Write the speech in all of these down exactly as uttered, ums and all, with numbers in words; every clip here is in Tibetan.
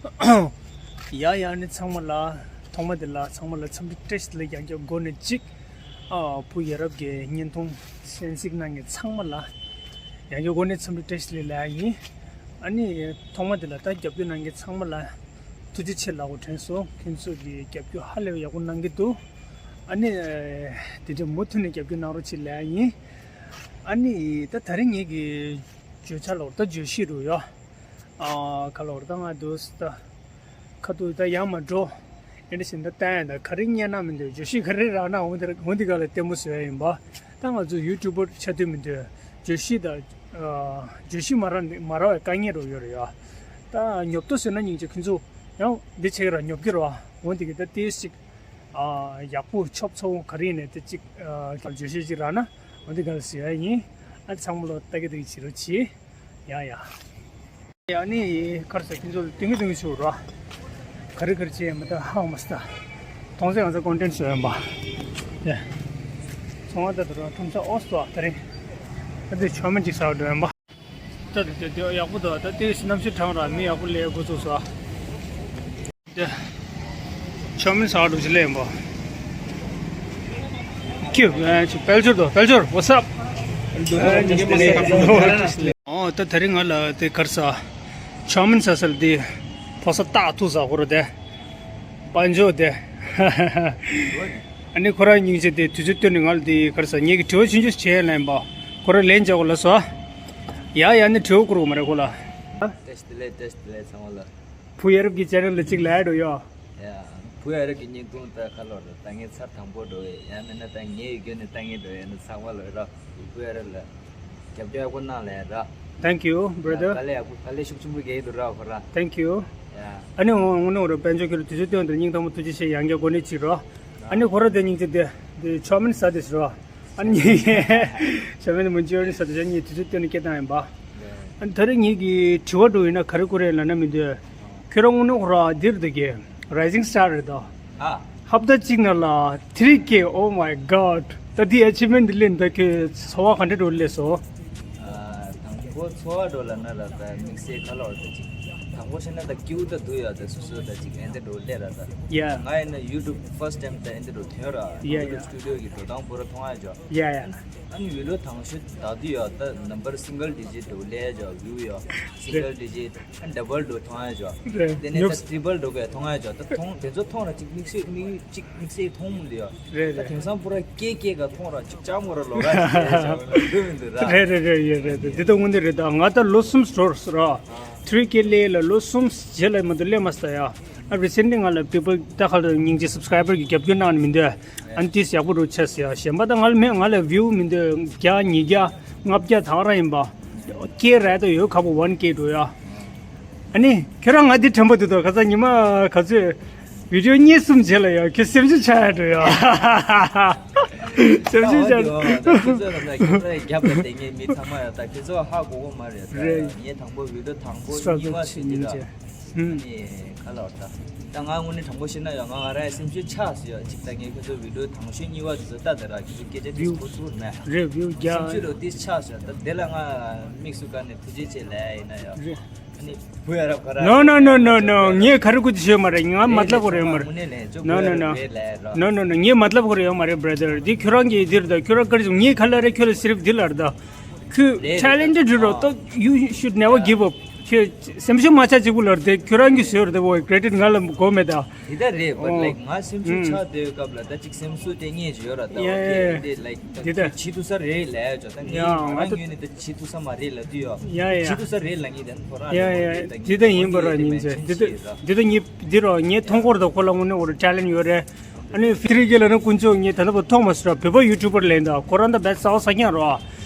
ཡ་ཡ། ནི་ཚང་མ་ལ་ཐོག་མ་དེ་ལ་ཚང་མ་ལ་འཚམས་འདྲི་བཀྲ་ཤིས་བདེ་ལེགས། ཡང་བསྐྱར་འགོ་ནས་གཅིག་ཨ་བུ་ཡ་རབས་ཀྱི་བརྙན་ཐུང་གསན་གཟིགས་གནང་མཁན་ཚང་མ་ལ་ཡང་བསྐྱར་འགོ་ནས་འཚམས་འདྲི་བཀྲ་ཤིས་བདེ་ལེགས་ལབ་ཡ་ཡིན། ཨ་ནི་ཐོག་མ་དེ་ལ་ད་རྒྱབ་སྐྱོར་གནང་མཁན་ཚང་མ་ལ་ཐུགས་རྗེ་ཆེ་ལབ་དགོས་དྲན་སོང་། ཁྱེད་ཚོ་གི་རྒྱབ་སྐྱོར་ཧ་ལས་པའི་ཡག་པོ་གནང་གི་འདུག་ཨ་ནི་དེ་འདྲ་མུ་མཐུད་ནས་རྒྱབ་སྐྱོར་གནང་རོགས་བྱེད་ལབ་ཡ་ཡིན། ཨ་ནི་ད་ད་རིང་ངེད་ཀྱི་བརྗོད་བྱ་ལོར་ད་བརྗོད་གཞི་རུ་ཡོད། ཨ་ག་ལོར་ད་ང་འདུག་ད་ཁ་ཐུག་ད་ཡར་མར་འགྲོ། ཨེ་འདྲ་བཞིན་ད་བསྟན་ཡ་ད་ག་རེ་བརྙན་ན་མི་འདུག་བརྗོད་གཞི་ག་རེ་རག་ན་འོ་འདི་འོ་འདི་ག་ལ་ལྟད་མོ་བཟོ་ཡ་ཡིན་པ། ད་ང་ཚོ་ཡུ་ཊུབ་པར་ཆགས་དུས་མི་འདུག་བརྗོད་གཞི་ད་ཨ་བརྗོད་གཞི་མ་རག་མ་རག་པའི་དཀའ་ངལ་རུ་ཡོད་རེད་ཡ། ད་ཉོབ་ཏོ་ཟེར་ན་སྙིང་རྗེ། ཁྱེད་ཚོ་ཡང་འདི་བྱེད་ཀྱི་ར་ཉོབ་ཀྱི་ར། འོ་འདི་གི་ད་ཏིས་ཅིག་ཨ་ཡག་པོ་ཆོབ་ཚོ་ག་རེ་ཡིན་ནས་དེ་གཅིག་ཨ་བརྗོད་བྱེད་ཅིག་རག་ན་འོ་འདི་ག་ཟེར་ཡ་ཡིན། ཨ་ཚང་མ་ལོ་ལྟ་གི་དེ་གི་བྱེད་རོགས་གྱིས། ཡ་ཡ། ཡ་ནི་གར་ས་ཁྱེད་ཚོ་ལ་ཏིང་ངེ་ཏིང་ངེ་ཞུ་རོགས། ག་རེ་ག་རེ་བྱེད་ཡ་མི་ད་ཧ་མ་སི་ད། ཐོང་ས་ང་ཚོ་ཀོན་ཊེན་ཊི་བཟོ་ཡ་ཡིན་པ། ཡ། ཚོང་བ་ད་དུ་རོགས་ཁྲོམ་ས་ཨོ་སོ་ད་རིང་། ཨ་དེ་ཆོ་མེད་ཅིག་ཟ་འགྲོ་ཡ་ཡིན་པ། ད་དེ་དེ་དེ་ཡག་པོ་འདུག་ད་དེ་གནམ་གཤིས་གྲང་ར་མི་ཡག་པོ་སླེབས་འགོ་ཚུགས་སོང་། དེ་ཆོ་མིན་ཟ་འགྲོ་ཅི་ལེ་ཡིན་པ། ཁྱེད་ཨ་ཅི་དཔལ་འབྱོར་དང་དཔལ་འབྱོར། What's up? ཨོ་ད་དེ་རིང་ང་ལ་དེ་གར་ས་ཆོ་མིན་ཟ་སལ་དེ་ཕོ་ས་ཏག་ཐུག་ཟ་ཁོ་ར་དེ། དཔལ་འབྱོར་དེ། ཨ་ནི་ཁོ་རང་སྙིང་རྗེ་དེ་དུས་ཚོད་བཏོན་ནས་ང་ལ་དེ་གར་ས་ངེད་ཀྱི་དྲི་བ་ཆུང་ཆུང་བྱས་ལ་ཡིན་པ། ཁོ་རང་ལན་རྒྱག་གོ་ལ་སོ། ཡ་ཡ་ནི་དྲི་བ་བསྐུར་གོ་མ་རེད་ཁོ་ལ། བཀྲ་ཤིས་བདེ་ལེགས། བཀྲ་ཤིས་བདེ་ལེགས་ཚང་མ་ལ། བུ་ཡ་རབས་ཀྱི་ཅེ་ནལ་ལ་གཅིག་ལ་ཡ་འགྲོ་ཡོ། ཡ། བུ་ཡ་རབས་ཀྱི་བརྙན་ཐུང་ད་ཁ་ལོ་ར་ད་ངས་ཚར་དང་པོ་འགྲོ་ཡ། ཡང་མིན་ན་ད་ངའི་བརྒྱུད་ནས་ལྟ་མཁན་འགྲོ་ཡ་ན་ཚང་མ་ལ་ར། བུ་ཡ་རབས་ལ་རྒྱབ་སྐྱོར་ཡག་པོ་གནང་ལ་ཡ་ར། Thank you, brother. དཀའ་ལས་ཡག་པོ་དཀའ་ལས་ཤུགས་ཆེན་པོ་རྒྱག་གི་འདུག་ར་ཁོ་ར། Thank you. ཡ། ཨ་ནི་འོ་ངོ་ནོ་ར་དཔལ་འབྱོར་ཁྱོད་དུས་ཚོད་བཏོན་དུ་སྙིང་ཐག་པ་ཐུགས་རྗེ་ཆེ། ཡང་བསྐྱར་གོ་གནས་ཅིག་རོ། ཨ་ནི་ཁོ་ར་དེ་སྙིང་རྗེ་དེ་དེ་ཆོ་མིན་ཟ་དེ་ཟེར་རོ། ཨ་ནི་ཆོ་མིན་མུན་ཅི་ཡོད་ནི་ཟ་དེ་ཟ་ནི་དུས་ཚོད་བཏོན་ནས་སྐད་བཏང་ཡིན་པ། ཨ་ནི་ད་རེས་ངེད་ཀྱི་དྲི་བ་འགྲོ་ཡིན་ན་ག་རེ་བསྐུར་རེད་ལབ་ན་མི་འདོད། ཁྱོད་རང་དངོས་གནས་ཁོ་རང་འདིར་འདུག་གི། Rising star རེད་དོ། ཨ། ཧབ་ཏ་གཅིག་ནང་ལ་three K, oh my god. ད་འདི་achievement འདི་ལེན་ད་ཁྱོད་ཚོར་བ་ག་འདྲ་འགྲོ་ལས་སོ། ཨ། དང་པོ་ཚོར་བ་འགྲོ་ལབ་ན་ར་ད་དམིགས་བསལ་ཁ་ལོ་ར་ད་ཅིག་དང་པོ་བཤད་ན་ད་སྐྱིད་པོ་ད་འདུག་ཡ། ད་སོ་སོ་ད་ཅིག་ཨེ་འདྲ་འགྲོ་ལས་ར་ད། Yeah. ང་ཡིན་ན་YouTube first time ད་ཨེ་འདྲ་འགྲོ་ཐོན་ར། Yeah, YouTube yeah. Studio གི་འགྲོ་སྟངས་པོ་ར་མཐོང་ཡ་ཇོ། Yeah, yeah. ཨ་ནི་བི་ཌི་ཡོ་དང་ཤོས་ད་དུ་ཡོད་ད་number single digit འགྲོ་ལས་ཇོ། View ཡོད་single digit ཨ་double འགྲོ་མཐོང་ཡ་ཇོ། རེད། དེ་ནས་ད་triple འགྲོ་གས་མཐོང་ཡ་ཇོ། ད་མཐོང་དེ་ཚོ་མཐོང་ར་ཅིག་དམིགས་བསལ་མིག་ཅིག་དམིགས་བསལ་མཐོང་མི་འདུག་ཡ། རེད་ད་རེད། དེང་སང་པུ་ར་སྐད་སྐད་ག་མཐོང་ར་ཅིག་ཅག་མོ་ར་ལོ་ར་ཅིག་རེད་ཇོ། འགྲོ་མི་འདུག་ར། རེད་རེད་རེད་ཡོད་རེད། ད་འདི་ད་དངོས་གནས་རེད། ད་ང་ད་ལོ་གསུམ་འགྲོ་སོང་ར། three K སླེབས་ལ་ལོ་གསུམ་རྗེས་ལ་མ་གཏོགས་སླེབས་མ་སོང་ཡ། ཨ་recently ང་ལ་people ད་ག་ལ་སྙིང་རྗེ་subscriber གི་རྒྱབ་སྐྱོར་གནང་ནི་མི་འདུག་ཨ་ནི་ཏིས་ཡག་པོ་རུ་ཆགས་ཟེར་ཡ། གཞན་པ་ད་ང་ལ་མེད། ང་ལ་view མི་འདུག་བརྒྱ་ཉིས་བརྒྱ་ལྔ་བརྒྱ་ད་ག་རང་ཡིན་པ། K རེད་ད་ཡོད་ཁ་པོ་one K འགྲོ་ཡ། ཨ་ནི་ཁྱོད་རང་ང་འདི་དྲན་པ་འདུག་ད་ག་ས་ཉི་མ་ག་ཚོད་video གཉིས་གསུམ་རྗེས་ལ་ཡ་ཁྱོད་སེམས་ཤུགས་ཆག་ཡ་འགྲོ་ཡ། སེམས་ཤུགས་ཆག་ད་ཁྱོད་ཚོ་ལ་ད་ཁྱོད་ཚོ་རྒྱབ་ལ་བསྡད་མཁན་མི་ཚང་མ་ཡ་ད་ཁྱོད་ཚོ་ཧ་གོ་གོ་མ་རེད་ད། རེད། ངས་དང་པོ་video དང་པོ་struggle གཉིས་པ་བྱེད་ཀྱི་ད། ཨ་ནི་ག་ལ་བར་ད། ད་ང་དངོས་གནས་དྲང་པོ་བཤད་ན་ཡང་ང་ང་རང་སེམས་ཤུགས་ཆག་སོང་ཡ། ཅིག་ད་ངས་ཁྱོད་ཚོ་video དང་ཤོས་གཉིས་པ་དེ་ཚོ་ལྟ་དེ་ར་ཁྱོད་ཚོ་སྐད་ཆ་དེ་གོ་ཐུབ་མེད། རེད་view བརྒྱ། སེམས་ཤུགས་ལོ་དེ་ཆག་སོང་ཡ། ད་དེ་ལ་ང་དམིགས་སུ་བཀར་ནས་ཐུགས་རྗེ་ཆེ་ལབ་ཡ་ཡིན་ན་ཡ། རེད། ཨ་ནི་བུ་ཡ་རབས་ག་ར། No, no, no, no, no. ངས་ག་རེ་གོ་དུ་ཤོད་མ་རེད། ང་མ་ལབ་གོ་རེ་ཡོད་མ་རེད། དངོས་གནས་ལན་ཅོ་No, བུ་ཡ་no, རབས་no. རེད་ལབ་ར། No, no, no. ངས་མ་ལབ་གོ་རེ་ཡོད་མ་རེད་brother། འདི་ཁྱོད་རང་གིས་འདིར་ད་ཁྱོད་རང་ག་རེ་བྱུང་ངས་ག་ལ་རེད། ཁྱོད་ལ་སིརབ་འདི་ལར་ད། ཁྱོད་རེད་རེད། Talented རེད་རོ། ད་you should never give up. ཁྱོད་སེམས་ཤུགས་མ་ཆག་ཅིག་པུ་ལར་དེ་ཁྱོད་རང་གི་བཟོས་རེད་ད། འོ་credit ང་ལ་དགོས་མེད་ད། དེ་ད་རེད། but ཨོ། like ང་སེམས་ཤུགས་ཆག་དེའི་སྐབས་ལ་ད་ཅིག་སེམས་གསོ་དེ་ངེས་ཅིག་ཡོད་ར་ད། Yeah, okay yeah. དེ་like ད་དེ་ད་ཁྱོད་བྱེད་ཐུབ་ས་རེད་ལབ་ཡ་ཅོ། ད་ངས་yeah ང་རང་ད་ངོས་ནས་ད་བྱེད་ཐུབ་ས་མ་རེད་ལབ་དུས་ཡོ། Yeah, yeah. བྱེད་ཐུབ་ས་རེད་ལབ་ངེས་དེ་ཁོ་རང་yeah yeah རེད་དེ་ད་ངས་དེ་ད་ཡིན་པ་ར་ཉིན་མཚན་དེ་ད་དེ་ད་ངས་འདི་རོ་ངས་མཐོང་སྐོར་ད་ཁོ་ལ་དངོས་གནས་འོ་ར་talent ཡོད་རེད། ཨ་ནི་ཕི་ཏི་རི་གེ་ལ་ནི་དཀོན་མཆོག་ངས་ད་ལྟ་བར་མཐོང་མ་སོང་ར། བོད་པ་YouTuber ལེན་ད་ཁོ་རང་ད་བེད་ས་བ་ས་ཀྱང་རོ།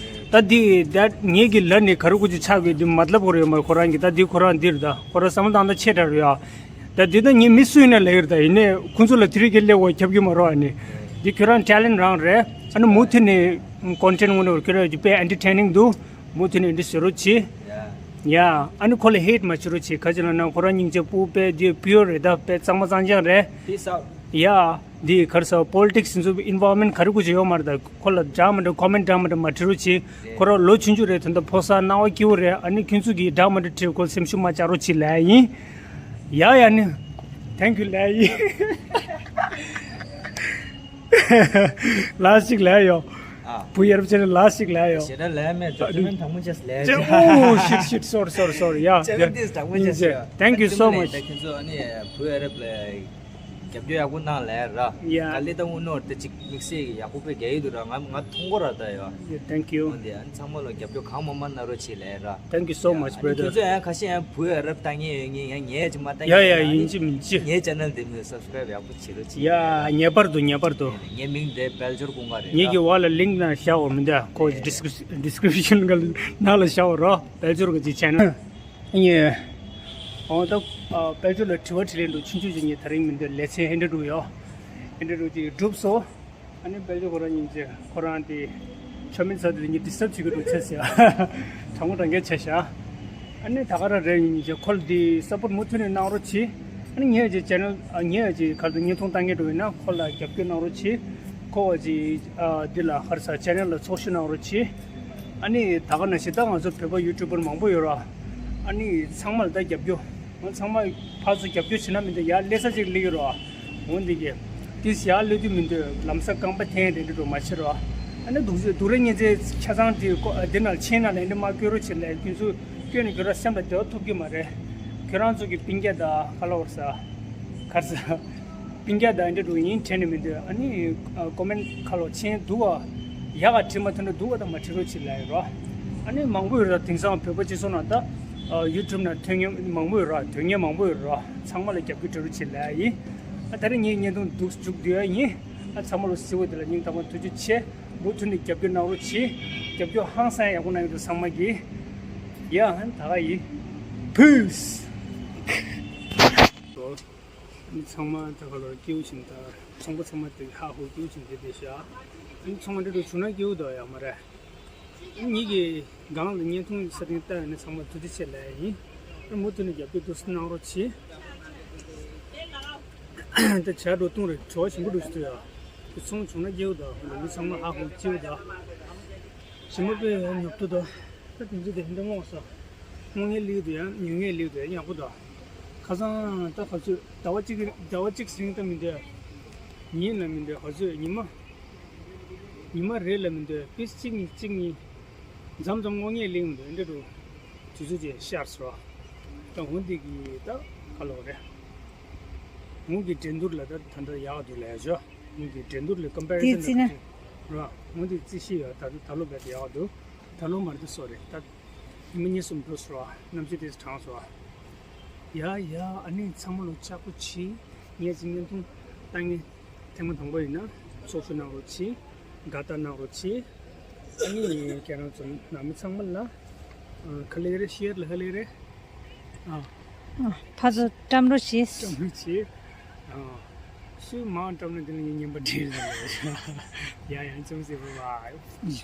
ད་འདི་ད་ངེད་ཀྱི་ལ་ནི་ག་རུ་ཀུ་ཅི་ཆགས་ཡོད་འདི་མ་ལབ་ཁོ་རེ་ཡོད་མ་རེད། ཁོ་རང་གི་ད་འདི་ཁོ་རང་འདིར་ད་ཁོ་རང་བསམ་བློ་བཏང་ད་ཆེ་དྲགས་རེད་ཡ། ད་འདི་ད་ངེད་མི་སུ་ཡིན་ན་ལས་ཡོད་ད། ཡིན་ནས་ཁོང་ཚོ་ལ་ཕི་ཏི་རི་གེ་ལས་འོ་ཁྱབ་ཀྱི་མ་རོ། ཨ་ནི་འདི་ཁྱོད་རང་talent རང་རེད། ཨ་ནི་མུ་མཐུད་ནས་content ངོ་ནས་ཁྱོད་རང་གི་དཔེ་entertaining འདུག་མུ་མཐུད་ནས་འདི་བཟོ་རོགས་གྱིས། ཡ། ཡ། ཨ་ནི་ཁོ་ལ་hate མ་བྱེད་རོགས་གྱིས། ག་ཅི་ལབ་ན་ཁོ་རང་སྙིང་རྗེ་པོ་དཔེ་འདི་pure རེད་ད། དཔེ་གཙང་མ་གཙང་རྐྱང་རེད། Peace out. ཡ། འདི་གར་ས་politics འདི་ཚོ་involvement ག་རེ་དགོས་ཀྱི་ཡོད་མ་རེད་ད། ཁོ་ལ་འདྲ་མི་འདྲ་comment འདྲ་མི་འདྲ་མ་བྲིས་རོགས་གྱིས། ཁོ་རང་ལོ་ཆུང་ཆུང་རེད། ད་ལྟ་ཕོ་གསར་སྣང་བ་སྐྱིད་པོ་རེད། ཨ་ནི་ཁྱོད་ཚོ་གིས་འདྲ་མི་འདྲ་བྲིས་ཁོ་སེམས་ཤུགས་མ་བཅག་རོགས་གྱིས་ལབ་ཡིན། ཡ་ཡ་ནི། Thank you ལབ་ཡིན། ལ་ཞིག་ལབ་ཡོད། ཨ། བུ་ཡར་བྱས་ནས་ལ་ཞིག་ལབ་ཡོད། ཞེ་དྲག་ལབ་མེད། ཅོ་ཅོ་མེན་དྲང་མོ་བྱས་ལབ་ཅེ། ཡིན། Oh shit shit, sorry sorry sorry, yeah, ཅོ་མེན། དེས་དྲང་མོ་བྱས་ལབ་ཡིན། Thank you so much. ཁྱོད་ཚོ་ཨ་ནི་བུ་ཡར་ལ་རྒྱབ་སྐྱོར་ཡག་པོ་གནང་ལབ་ར། ཡ། ག་ལེ་ད་འུ་ནོར་ད་ཅིག་དམིགས་བསལ་གྱི་ཡག་པོ་དཔེ་རྒྱག་ཡོད་འདུག་ར། ང་ང་མཐོང་གོ་ར་ད་ཡ། Yeah, thank you. འོན་ཏེ་ཨ་ནི་ཚང་མ་ལ་རྒྱབ་སྐྱོར་གང་མང་མང་གནང་རོགས་བྱེད་ལབ་ར། Thank you so much, brother. ཁྱོད་ཚོ་ཡང་ཁ་ཤས་ཡང་བུ་ཡར་ལ་ལྟ་མཁན་ཡོད་ངེས་ཡང་ངས་ཅིག་མ་ལྟ་མཁན་ཡོད་ཡ་ཡ། ཡིན་གཅིག་མིན་གཅིག་ངའི་channel འདི་མི་subscribe ཡག་པོ་བྱེད་རོགས་བྱེད། ཡ། ངེས་པར་དུ་ངེས་པར་དུ། ངའི་མིང་འདི་དཔལ་འབྱོར་ཀུན་དགའ་རེད་ར། ངེད་ཀྱི་བ་ལ་link ནང་བཞག་འོ་མི་འདུག་ཁོ་ཡ། Description description གི་ནང་ལ་བཞག་འོ་ར། དཔལ་འབྱོར་གི་ཅིག་channel། ངས། འོ་ད། ཨ། དཔལ་འབྱོར་ལ་དྲི་བ་དྲིས་ལན་འདུག་ཆུང་ཆུང་ཅིག་ངས་དེ་རིང་མི་འདོད་ལེ་ཚན་ཧེ་འདྲ་འདུག་ཡོ། ཧེ་འདྲ་འདུག་ཅིག་གྲུབ་སོང་། ཨ་ནི་དཔལ་འབྱོར་ཁོ་རང་ཉིན་ཅིག་ཁོ་རང་དེ་ཆོ་མིན་ས་དེ་ངས་disturb བྱེད་ཀྱི་འདུག་ཚེ་ཟེར། དྲང་མོ་དྲང་རྒྱལ་བྱས་ཤག་ཨ་ནི་ད་ག་རང་རེད། ཉིན་ཅིག་ཁོ་ལ་དེ་support མུ་མཐུད་ནས་གནང་རོགས་གྱིས། ཨ་ནི་ངས་ཅིག་channel ངས་ཅིག་ག་རེ་ཉིན་ཐུང་བཏང་མཁན་འགྲོ་ཡིན་ན་ཁོ་ལ་རྒྱབ་སྐྱོར་གནང་རོགས་གྱིས། ཁོ་བ་ཅིག་ཨ་འདི་ལ་ཧར་ས་channel ལ་ཚོགས་ཞུགས་གནང་རོགས་གྱིས། ཨ་ནི་ད་ག་ནང་བཞིན་ད་ང་ཚོ་བོད་པ་YouTuber མང་པོ་ཡོད་ར། ཨ་ནི་ཚང་མ་ལ་ད་རྒྱབ་སྐྱོར། ང་ཚང་མ་ཕར་ཚུར་རྒྱབ་སྐྱོར་བྱེད་ན་མི་འདུག་ཡར་སླེབས་ས་ཅིག་སླེབས་ཀྱི་ར། འོ་འདི་གི། དེ་ཡར་སླེབས་དུས་མི་འདུག་ལམ་སང་རྐང་པ་འཐེན་དེ་འདྲ་འགྲོ་མ་བྱེད་ར། ཨ་ནི་སྡུག་སྡུག་རེ་ཉིན་མཚན་ཆ་ཚང་དེ་ཀོ་འདི་ནང་མཆན་ནང་ལ་འདི་མ་བཀོད་རོགས་བྱེད་ལབ། ཁྱོད་ཚོ་བཀོད་ནས་ཁྱོད་རང་སེམས་ལ་བདེ་བ་ཐོབ་ཀྱི་མ་རེད། ཁྱོད་རང་ཚོ་གི་སྤུན་ཀྱག་དང་ཁ་ལོ་བར་ས། གར་ས། སྤུན་ཀྱག་དང་འདྲ་འགྲོ་ཡིན་དྲན་ནས་མི་འདུག་ཨ་ནི་ཨ་comment ཁ་ལོ་མཆན་འདུག་བ། ཡག་ག་བྲིས་མ་ཐུབ་ན་འདུག་བ་དང་མ་བྲིས་རོགས་བྱེད་ལབ་ཡོད་རོ། ཨ་ནི་མང་པོ་ཡོད་ར། དེང་སང་བོད་པ་སྤྱི་ཚོགས་ནང་ད་ཨ་YouTube ནང་ཐོན་མཁན་མང་པོ་ཡོད་ར། དོན་གཉེར་མང་པོ་ཡོད་ར། ཚང་མ་ལ་རྒྱབ་སྐྱོར་སྤྲད་རོགས་བྱེད་ལབ་ཡིན། ཨ་ད་རེས་ངའི་བརྙན་ཐུང་འདུག་མཇུག་བསྡུ་ཡ་ཡིན། ཨ་ཚང་མ་ལ་གཟིགས་པ་དེ་ལ་སྙིང་ཐག་པ་ཐུགས་རྗེ་ཆེ། མུ་མཐུད་ནས་རྒྱབ་སྐྱོར་གནང་རོགས་གྱིས། རྒྱབ་སྐྱོར་ཧང་སང་ཡག་པོ་གནང་ཡོད་འདུག་ཚང་མ་གིས། ཡ་ཨ་ནི་ད་ག་ཡིན། Peace. ཨ་ནི་ཚང་མ་ད་ག་ལོར་སྐྱིད་པོ་བྱས་ནས་ད་ཚོང་པ་ཚང་མ་དེ་ཧ་ཧུ་སྐྱིད་པོ་བྱས་ནས་བསྡད་བསྡད་ཤག་ཨ་ནི་ཚོང་པ་འདྲ་འདྲ་བྱུང་ན་སྐྱིད་པོ་འདུག་ཡོད་མ་རེད། ཨ་ནི་ངེད་ཀྱི་སྒང་ལ་བརྙན་ཐུང་ས་སྟེང་ལྟ་ཡོང་ན་ཚང་མ་ཐུགས་རྗེ་ཆེ་ལབ་ཡ་ཡིན། ཨ་ནི་མུ་མཐུད་ནས་རྒྱབ་སྐྱོར་ཏོག་ཙམ་གནང་རོགས་གྱིས། ད་བྱ་འགྲོ་བཏུང་རེད། བྲོ་བ་ཞིམ་པོ་འགྲོ་ཞིག་ཐུག་ཡ། དེ་ཚོང་བྱུང་ན་སྐྱིད་པོ་འདུག་ལུག་མི་ཚང་མ་ཧ་ཧུ་སྐྱིད་པོ་འདུག་ཞིམ་པོ་དཔེ་ཡང་ཉོབ་ཏོ་འདུག་ད་དེ་ཚོ་དེ་འདྲ་རྨོངས་སོ། རྨོངས་ངེས་ལིག་དུ་ཡང་ཉོ་ངེས་ལིག་དུ་ཡང་ཡག་པོ་འདུག་ཁ་སང་ད་ག་ཚོད་ཟླ་བ་གཅིག་ཟླ་བ་གཅིག་ཟིན་ད་མི་འདོད། ཉིན་ལ་མི་འདོད་ག་ཚོད་ཉི་མ། ཉི་མ་རེ་ལ་མི་འདོད་པིས་གཅིག་གཉིས་གཅིག་གཉིས། མཚམས་མཚམས་རྨོངས་ངེས་ལིག་མི་འདོད་འདྲ་འགྲོ། དུས་ཚོད་ཅིག་ཤར་སོ། ད་འོ་འདི་གི་ད་ག་ལོག་རེད། འོ་གི་འགྲན་བསྡུར་ལ་ད་ད་འདྲ་ཡག་འདུག་ལབ་ཡ་ཆོ། ངེད་ཀྱི་འགྲན་བསྡུར་ལས་ཀམ་པེ་རི་ཤན་དེ་རྩི་ན། ར། ངོ་འདི་རྩི་ཤེས་ཡོད། ད་ད་ལོ་བས་ཡག་འདུག་ད་ལོ་མར་དུ་སོ་རེད། ད་ཉི་མ་གཉིས་གསུམ་འགྲོ་སོ། གནམ་གཤིས་དེ་གྲང་སོ། ཡ་ཡ་ཨ་ནི་ཚང་མ་ལོ་ལྕགས་པོ་བྱེད། ངས་ཅིག་བརྙན་ཐུང་བཏང་ངས་ཐེངས་མ་དང་པོ་ཡིན་ན་ཚོགས་ཞུགས་གནང་རོགས་བྱེད། དགའ་རྟགས་གནང་རོགས་བྱེད། ཨ་ནི་ཁྱེད་རང་ཚོ་ནང་མི་ཚང་མ་ལ་ཨ་ཁ་ལེ་རེ་ཤེར་ལ་ཁ་ལེ་རེ། ཨ། ཨ། ཕར་ཚུར་བཀྲམ་རོགས་བྱེད། བཀྲམ་རོགས་བྱེད། ཨ། སུས་མང་བཀྲམ་ན་དེ་ལ་ངས་རྔན་པ་སྤྲད་རེད། ཡ་ཡ་ཅུང་ཟད་པོ་བ།